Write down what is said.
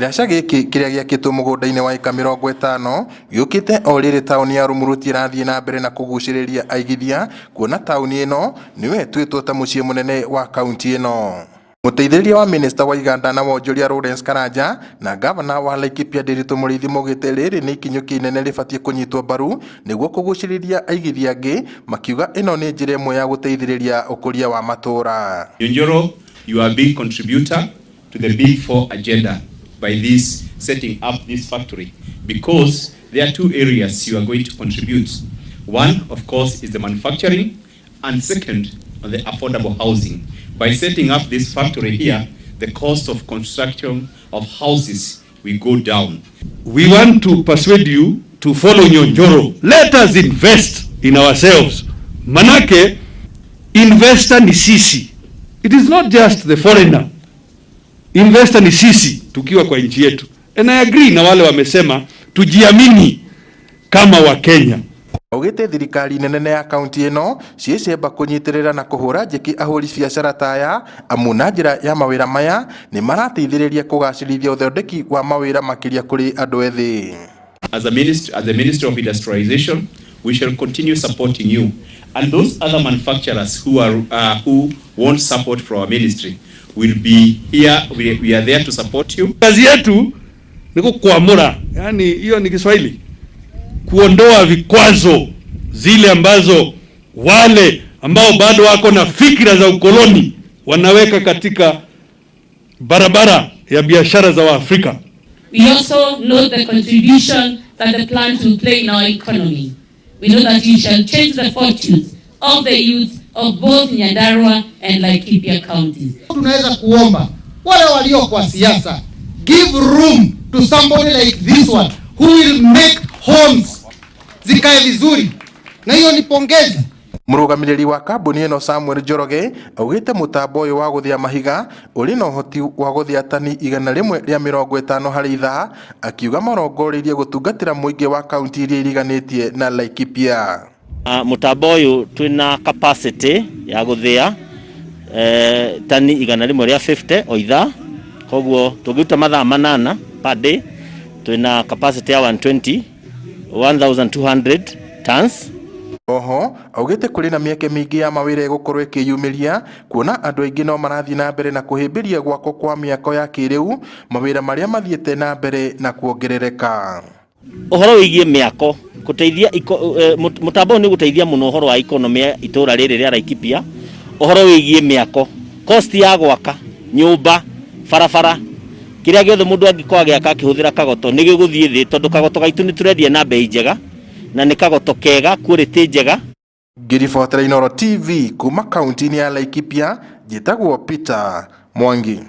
Kĩraca gĩkĩ kĩrĩa gĩakĩtwo mũgũnda-inĩ wa ĩka 50 gĩũkĩte o rĩrĩ taũni ya Rumuruti ĩrathiĩ na mbere na kũgucĩrĩria aigithia kuona taũni ĩno nĩyo ĩtuĩtwo ta mũciĩ mũnene wa kaunti ĩno. Mũteithĩrĩria wa minista wa iganda na wonjoria Lawrence Karanja na gavana wa Laikipia Ndiritu Mũrĩithi maugĩte rĩrĩ nĩ ikinyũkia inene rĩbatiĩ kũnyitwo mbaru nĩguo kũgucĩrĩria aigithia angĩ, makiuga ĩno nĩ njĩra ĩmwe ya gũteithĩrĩria ũkũria wa matũũra. Njonjoro, you are a big contributor to the Big Four agenda by this setting up this factory, because there are two areas you are going to contribute. One, of course, is the manufacturing, and second, on the affordable housing. By setting up this factory here, the cost of construction of houses will go down. We want to persuade you to follow Nyonjoro. Let us invest in ourselves. Manake, investor ni sisi. It is not just the foreigner. Investor ni sisi tukiwa kwa nchi yetu. And I agree na wale wamesema tujiamini kama Wakenya. Augĩte thirikari nene ya kaunti ĩno ciĩcemba kũnyitĩrĩra na kũhũra njeki ahũri biacara ta aya, amu na njĩra ya mawĩra maya nĩ marateithĩrĩria kũgacĩrithia ũthondeki wa mawĩra makĩria kũrĩ andũ ethĩ. As a ministry, as the Ministry of Industrialization, we shall continue supporting you and those other manufacturers who want support from our ministry will be here. We are there to support you. Kazi yetu ni kukwamura, yani hiyo ni Kiswahili, kuondoa vikwazo zile ambazo wale ambao bado wako na fikra za ukoloni wanaweka katika barabara ya biashara za Waafrika. We also know the contribution that the plant will play in our economy. We know that you shall change the fortunes of the youth of both Nyandarua and Laikipia counties. Tunaweza kuomba wale walio kwa siasa, give room to somebody like this one who will make homes zikae vizuri, na hiyo ni pongezi. Mũrũgamĩrĩri wa kambuni ĩno Samuel Njoroge augĩte mũtambo ũyũ wa gũthĩa mahiga ũrĩ na ũhoti wa gũthĩa tani 150 harĩ ithaa, akiuga marongoreirie gũtungatĩra mũingĩ wa kaunti iria iriganĩtie na Laikipia. Mũtambo ũyũ twĩna capacity ya gũthĩa tani 150 o ithaa, koguo tũngĩruta mathaa 8 per day, twĩna capacity ya 120 1200 tons. Oho augĩte kũrĩ na mĩeke mĩingĩ ya mawĩra ĩgũkorwo ĩkĩyumĩria kuona andũ aingĩ no marathiĩ na mbere na kũhĩmbĩria gwakwo kwa mĩako ya kĩrĩu, mawĩra marĩa mathiĩte na mbere na kuongerereka. Ũhoro wĩgiĩ mĩako gũteithia mũtambo ũyũ nĩ ũgũteithia mũno ũhoro wa economy ya itũra rĩrĩ rĩa Laikipia. Ũhoro wĩgiĩ mĩako, cost ya gwaka nyũmba, barabara, kĩrĩa gĩothe mũndũ angĩkorwo agĩaka akĩhũthĩra kagoto nĩ gĩgũthiĩ thĩ, tondũ kagoto gaitũ nĩ tũrendia na bei njega na nĩ kagoto kega, quality njega. Ngĩribotera Inooro TV kuma kaunti-inĩ ya Laikipia, njĩtagwo Peter Mwangi.